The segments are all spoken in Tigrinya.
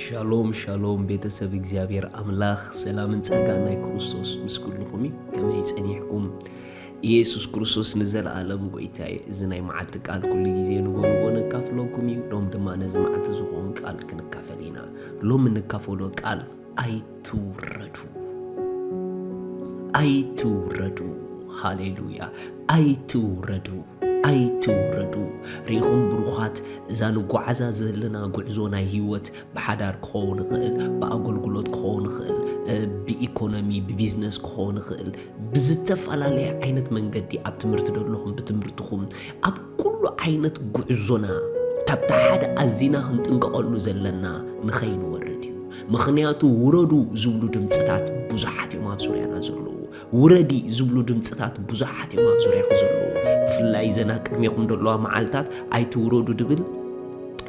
ሻሎም ሻሎም ቤተሰብ እግዚኣብሔር ኣምላኽ ሰላምን ጸጋን ናይ ክርስቶስ ምስ ኩልኹም እዩ። ከመይ ጸኒሕኩም? ኢየሱስ ክርስቶስ ንዘለኣለም ጎይታ እዩ። እዚ ናይ መዓልቲ ቃል ኩሉ ግዜ ንጎ ንጎ ነካፍለኩም እዩ። ሎም ድማ ነዚ መዓልቲ ዝኸውን ቃል ክንካፈል ኢና። ሎም እንካፈሎ ቃል ኣይትውረዱ፣ ኣይትውረዱ። ሃሌሉያ። ኣይትውረዱ፣ ኣይትውረዱ። ርኢኹም ብሩኻት፣ እዛ ንጓዓዛ ዘለና ጉዕዞ ናይ ህይወት ብሓዳር ክኸውን ይኽእል፣ ብኣገልግሎት ክኸውን ይኽእል፣ ብኢኮኖሚ ብቢዝነስ ክኸውን ይኽእል፣ ብዝተፈላለየ ዓይነት መንገዲ ኣብ ትምህርቲ ዘለኹም ብትምህርትኹም ኣብ ኩሉ ዓይነት ጉዕዞና ካብቲ ሓደ ኣዚና ክንጥንቀቐሉ ዘለና ንኸይንወርድ እዩ። ምኽንያቱ ውረዱ ዝብሉ ድምፅታት ብዙሓት እዮም ኣብ ዙርያና ዘለዉ። ውረዲ ዝብሉ ድምፅታት ብዙሓት እዮም ኣብ ዙርያኹ ዘለዉ። ብፍላይ ዘና ቅድሜኹም ዘለዋ መዓልታት ኣይትውረዱ ድብል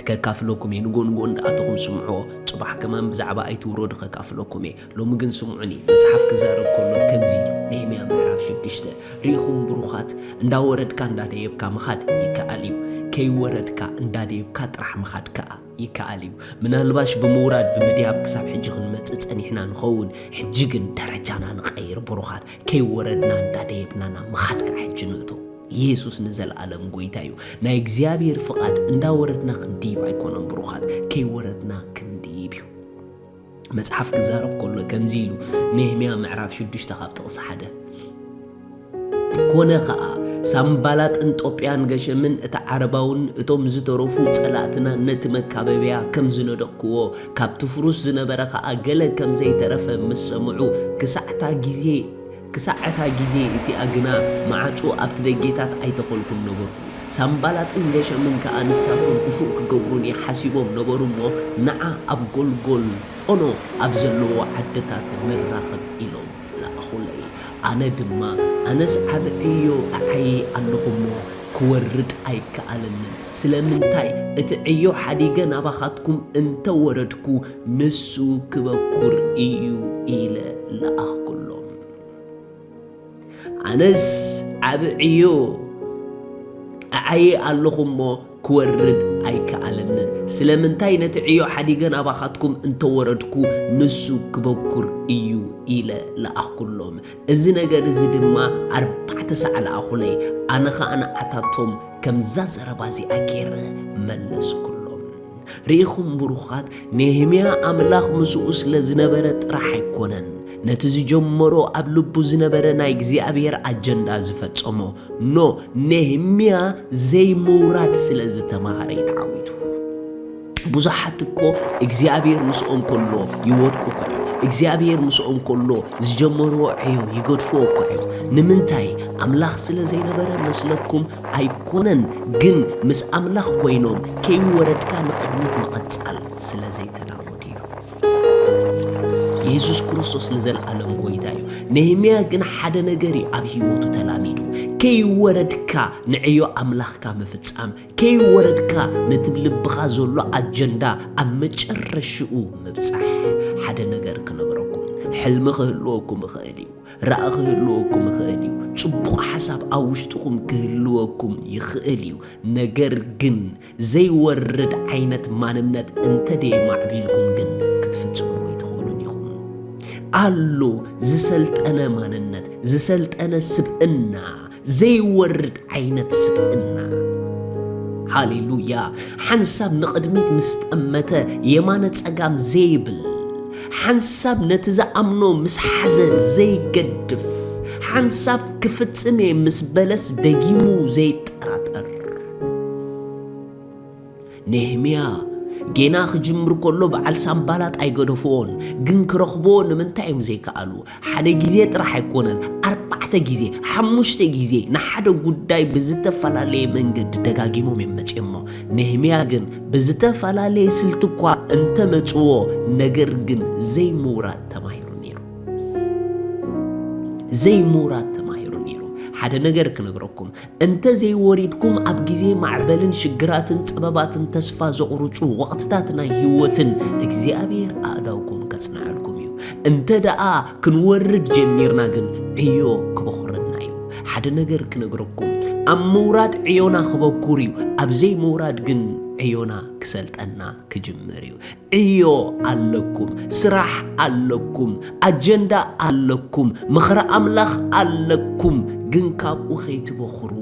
ከካፍለኩም እየ። ንጎ ንጎ እንዳኣተኹም ስምዕዎ። ፅባሕ ከማን ብዛዕባ ኣይትውረዱ ከካፍለኩም እየ። ሎሚ ግን ስምዑኒ፣ መጽሓፍ ክዛረብ ከሎ ከምዚ ኢሉ፣ ነህምያ ምዕራፍ ሽዱሽተ፣ ርኢኹም ብሩኻት፣ እንዳወረድካ እንዳደየብካ ምኻድ ይከኣል እዩ። ከይወረድካ እንዳደየብካ ጥራሕ ምኻድ ከኣ ይከኣል እዩ። ምናልባሽ ብምውራድ ብምድያብ ክሳብ ሕጂ ክንመጽእ ጸኒሕና ንኸውን። ሕጂ ግን ደረጃና ንቐይር ብሩኻት። ከይወረድና እንዳደየብናና ምኻድ ከኣ ሕጂ ንእቶ። ኢየሱስ ንዘለኣለም ጎይታ እዩ። ናይ እግዚኣብሔር ፍቓድ እንዳወረድና ክንድይብ ኣይኮነን ብሩኻት፣ ከይወረድና ክንድይብ እዩ። መጽሓፍ ክዛረብ ከሎ ከምዚ ኢሉ፣ ነህምያ ምዕራፍ ሽዱሽተ ካብ ጥቕሲ ሓደ፣ ኮነ ኸኣ ሳምባላጥን ጦብያን ገሸምን እቲ ዓረባውን እቶም ዝተረፉ ጸላእትና ነቲ መካበብያ ከም ዝነደቕክዎ፣ ካብቲ ፍሩስ ዝነበረ ኸኣ ገለ ከም ዘይተረፈ ምስ ሰምዑ፣ ክሳዕታ ግዜ ክሳዕ እታ ግዜ እቲኣ ግና ማዕጾ ኣብቲ ደጌታት ኣይተኸልኩን ነበርኩ። ሳምባላጥን ገሸምን ከኣ ንሳቶም ክፉእ ክገብሩኒ ሓሲቦም ነበሩ እሞ፣ ንዓ ኣብ ጎልጎል ኦኖ ኣብ ዘለዎ ዓድታት ንራኸብ ኢሎም ለኣኹለይ። ኣነ ድማ፣ ኣነስ ዓቢ ዕዮ እዓዪ ኣለኹ እሞ፣ ክወርድ ኣይከኣለንን። ስለምንታይ? እቲ ዕዮ ሓዲገ ናባኻትኩም እንተ ወረድኩ፣ ንሱ ክበኩር እዩ ኢለ ለኣኽኩሎም። ኣነስ ዓቢ ዕዮ እዓዪ ኣለኹ እሞ ክወርድ ኣይከኣለንን። ስለምንታይ ነቲ ዕዮ ሓዲገ ናባኻትኩም እንተወረድኩ ንሱ ክበኩር እዩ ኢለ ለኣኽኩሎም። እዚ ነገር እዚ ድማ ኣርባዕተ ሳዕ ለኣኹለይ። ኣነ ኸኣ ንዓታቶም ከምዛ ዘረባ እዚኣ ገይረ መለስኩሎም። ርኢኹም ብሩኻት፣ ነህምያ ኣምላኽ ምስኡ ስለ ዝነበረ ጥራሕ ኣይኮነን ነቲ ዝጀመሮ ኣብ ልቡ ዝነበረ ናይ እግዚኣብሔር ኣጀንዳ ዝፈጸሞ። ኖ፣ ነህምያ ዘይምውራድ ስለ ዝተማሃረ እዩ ተዓዊቱ። ብዙሓት እኮ እግዚኣብሔር ምስኦም ከሎ ይወድቁ እኮ እዮም። እግዚኣብሔር ምስኦም ከሎ ዝጀመርዎ ዕዮ ይገድፍዎ እኮ እዮም። ንምንታይ? ኣምላኽ ስለ ዘይነበረ መስለኩም ኣይኮነን፣ ግን ምስ ኣምላኽ ኮይኖም ከይወረድካ ንቕድሚት ምቕጻል ስለ ዘይተላመዱ እዩ። የሱስ ክርስቶስ ንዘለኣለም ጎይታ እዩ። ነህምያ ግን ሓደ ነገር እዩ ኣብ ህይወቱ ተላሚዱ። ከይወረድካ ንዕዮ ኣምላኽካ ምፍጻም፣ ከይወረድካ ነቲ ልብኻ ዘሎ ኣጀንዳ ኣብ መጨረሽኡ ምብጻሕ። ሓደ ነገር ክነግረኩም፣ ሕልሚ ክህልወኩም ይኽእል እዩ። ራእይ ክህልወኩም ይኽእል እዩ። ጽቡቕ ሓሳብ ኣብ ውሽጥኹም ክህልወኩም ይኽእል እዩ። ነገር ግን ዘይወርድ ዓይነት ማንነት እንተ ደየማዕቢልኩም ግን ክትፍጽሙ ኣይትኽእሉን ኢኹም። ኣሎ ዝሰልጠነ ማንነት፣ ዝሰልጠነ ስብእና፣ ዘይወርድ ዓይነት ስብእና። ሃሌሉያ። ሓንሳብ ንቕድሚት ምስ ጠመተ የማነ ጸጋም ዘይብል፣ ሓንሳብ ነቲ ዝኣምኖ ምስ ሓዘ ዘይገድፍ፣ ሓንሳብ ክፍጽም እየ ምስ በለስ ደጊሙ ዘይጠራጠር። ነህምያ ጌና ክጅምር ከሎ በዓል ሳምባላጥ ኣይገደፍዎን፣ ግን ክረኽብዎ ንምንታይ እዮም ዘይከኣሉ? ሓደ ግዜ ጥራሕ ኣይኮነን፣ ኣርባዕተ ግዜ፣ ሓሙሽተ ግዜ ንሓደ ጉዳይ ብዝተፈላለየ መንገዲ ደጋጊሞም እዮም መጺኦሞ። ነህምያ ግን ብዝተፈላለየ ስልቲ እኳ እንተመጽዎ፣ ነገር ግን ዘይምውራድ ተማሂሩ ነይሩ። ዘይምውራድ ተማሂሩ ነይሩ። ሓደ ነገር ክነግረኩም፣ እንተ ዘይወሪድኩም ኣብ ግዜ ማዕበልን ሽግራትን ጸበባትን ተስፋ ዘቑርጹ ወቕትታት ናይ ህይወትን እግዚኣብሔር ኣእዳውኩም ከጽንዓልኩም እዩ። እንተ ደኣ ክንወርድ ጀሚርና ግን ዕዮ ክበኹረና እዩ። ሓደ ነገር ክነግረኩም፣ ኣብ ምውራድ ዕዮና ክበኩር እዩ፣ ኣብ ዘይምውራድ ግን ዕዮና ክሰልጠና ክጅምር እዩ። ዕዮ ኣለኩም፣ ስራሕ ኣለኩም፣ ኣጀንዳ ኣለኩም፣ ምኽሪ ኣምላኽ ኣለኩም፣ ግን ካብኡ ከይትበኽሩ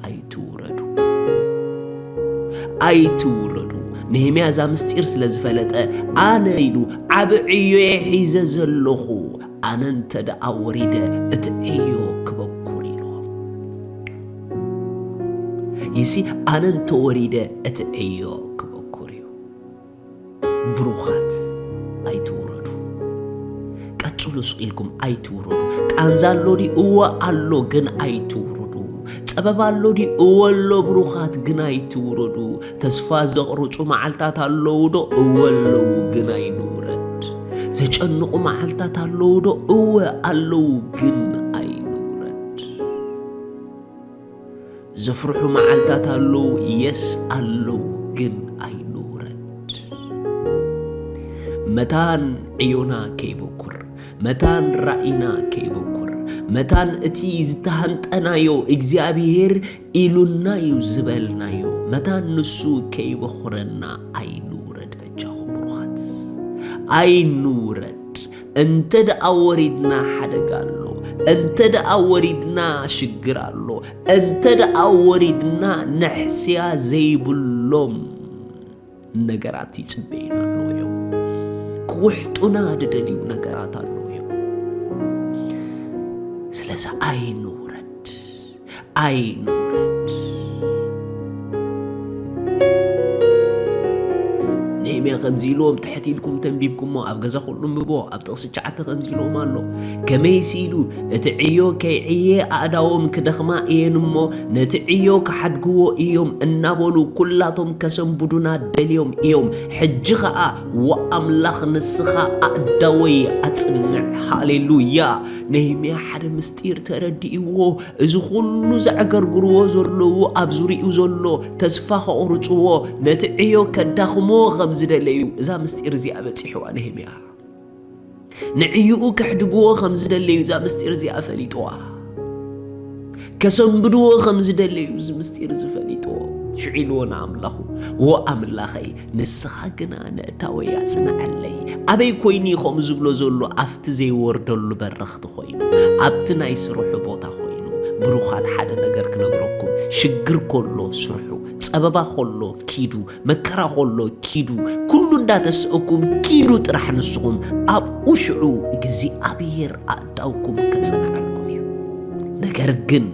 ኣይትውረዱ። ኣይትውረዱ። ነህምያ እዛ ምስጢር ስለ ዝፈለጠ፣ ኣነ ኢሉ ዓቢ ዕዮ እየ ሒዘ ዘለኹ፣ ኣነ እንተ ደኣ ወሪደ እቲ ዕዮ ክበኩር ኢሉ። ይሲ ኣነ እንተ ወሪደ እቲ ዕዮ ክበኩር እዩ። ብሩኻት ኣይትውረዱ። ቀጽሉ ስቕ ኢልኩም ኣይትውረዱ። ቃንዛ ኣሎ ድዩ? እወ ኣሎ፣ ግን ኣይትውረዱ። ጸበባ ኣሎ ድዩ? እወ ኣሎ፣ ብሩኻት ግን ኣይትውረዱ። ተስፋ ዘቕርጹ መዓልታት ኣለዉ ዶ? እወ ኣለዉ፣ ግን ኣይንውረድ። ዘጨንቑ መዓልታት ኣለዉ ዶ? እወ ኣለዉ፣ ግን ኣይንውረድ። ዘፍርሑ መዓልታት ኣለዉ፣ የስ ኣለዉ፣ ግን ኣይንውረድ። መታን ዕዮና ከይበኩር፣ መታን ራእይና ከይበኩር፣ መታን እቲ ዝተሃንጠናዮ እግዚኣብሔር ኢሉና እዩ ዝበልናዮ፣ መታን ንሱ ከይበኹረና ኣይንውረድ። በጃኹም ብሩኻት፣ ኣይንውረድ። እንተ ደኣ ወሪድና ሓደጋ ኣሎ፣ እንተ ደኣ ወሪድና ሽግር ኣሎ፣ እንተ ደኣ ወሪድና ንሕስያ ዘይብሎም ነገራት ይጽበዩና ኣለዉ እዮም። ክውሕጡና ድደልዩ ነገራት ኣለዉ እዮም። ስለዚ ኣይንውረድ፣ ኣይንውረድ። ነህምያ ከምዚ ኢልዎም፣ ትሕት ኢልኩም ተንቢብኩሞ፣ ኣብ ገዛ ኩሉ እንብቦ፣ ኣብ ጥቕሲ ትሽዓተ ከምዚ ኢልዎም ኣሎ። ከመይሲ ኢሉ፣ እቲ ዕዮ ከይዕየ ኣእዳዎም ክደኽማ እየን እሞ፣ ነቲ ዕዮ ክሓድግዎ እዮም እናበሉ፣ ኩላቶም ከሰንብዱና ደልዮም እዮም። ሕጂ ኸኣ፣ ወኣምላኽ ንስኻ ኣእዳወይ ኣጽንዕ። ሃሌሉያ! ነህምያ ሓደ ምስጢር ተረዲእዎ። እዚ ኩሉ ዘዕገርግርዎ ዘለዉ፣ ኣብ ዙሪኡ ዘሎ ተስፋ ከቑርጽዎ፣ ነቲ ዕዮ ከዳኽምዎ ከም ዝደለዩ፣ እዛ ምስጢር እዚኣ በጺሕዋ ነህምያ። ንዕይኡ ከሕድግዎ ከም ዝደለዩ እዛ ምስጢር እዚኣ ፈሊጥዋ። ከሰንብድዎ ከም ዝደለዩ እዚ ምስጢር እዚ ፈሊጥዎ። ሽዑ ኢልዎ ንኣምላኹ፣ "ዎ ኣምላኸይ፣ ንስኻ ግና ነእዳወይ ኣጽንዓለይ። ኣበይ ኮይኑ እዩ ከምኡ ዝብሎ ዘሎ? ኣብቲ ዘይወርደሉ በረኽቲ ኮይኑ፣ ኣብቲ ናይ ስርሑ ቦታ ኮይኑ?" ብሩኻት፣ ሓደ ነገር ክነግረኩም፣ ሽግር ከሎ ስርሑ፣ ጸበባ ከሎ ኪዱ፣ መከራ ከሎ ኪዱ፣ ኩሉ እንዳተስእኩም ኪዱ ጥራሕ ንስኹም፣ ኣብኡ ሽዑ እግዚኣብሔር ኣእዳውኩም ከጽንዓልኩም እዩ። ነገር ግን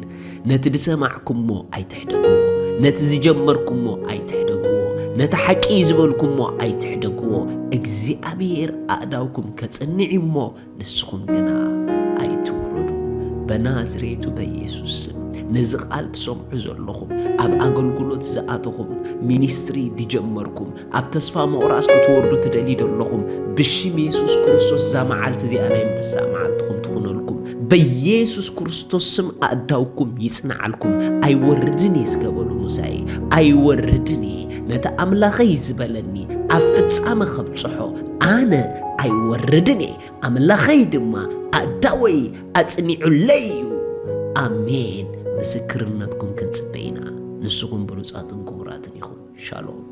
ነቲ ዝሰማዕኩሞ ኣይትሕደግዎ፣ ነቲ ዝጀመርኩሞ ኣይትሕደግዎ፣ ነቲ ሓቂ ዝበልኩሞ ኣይትሕደግዎ። እግዚኣብሔር ኣእዳውኩም ከጽንዕ እሞ ንስኹም ግና ኣይትውረዱ። በናዝሬቱ በኢየሱስ ስም ነዚ ቃል ትሰምዑ ዘለኹም፣ ኣብ ኣገልግሎት ዝኣተኹም፣ ሚኒስትሪ ዝጀመርኩም፣ ኣብ ተስፋ ምቑራጽ ክትወርዱ ትደልዩ ዘለኹም፣ ብሽም የሱስ ክርስቶስ እዛ መዓልቲ እዚኣ ናይ ምትሳእ መዓልትኹም ትኹነልኩም። በየሱስ ክርስቶስ ስም ኣእዳውኩም ይጽንዓልኩም። "ኣይወርድን እየ" እስከ በሉ ሙሳኤ፣ "ኣይወርድን እየ። ነቲ ኣምላኸይ ዝበለኒ ኣብ ፍጻመ ከብጽሖ ኣነ ኣይወርድን እየ። ኣምላኸይ ድማ ኣእዳወይ ኣጽኒዑለይ እዩ።" ኣሜን። ምስክርነትኩም ክንጽበ ኢና። ንስኹም ብሉጻትን ክቡራትን ኢኹም። ሻሎም።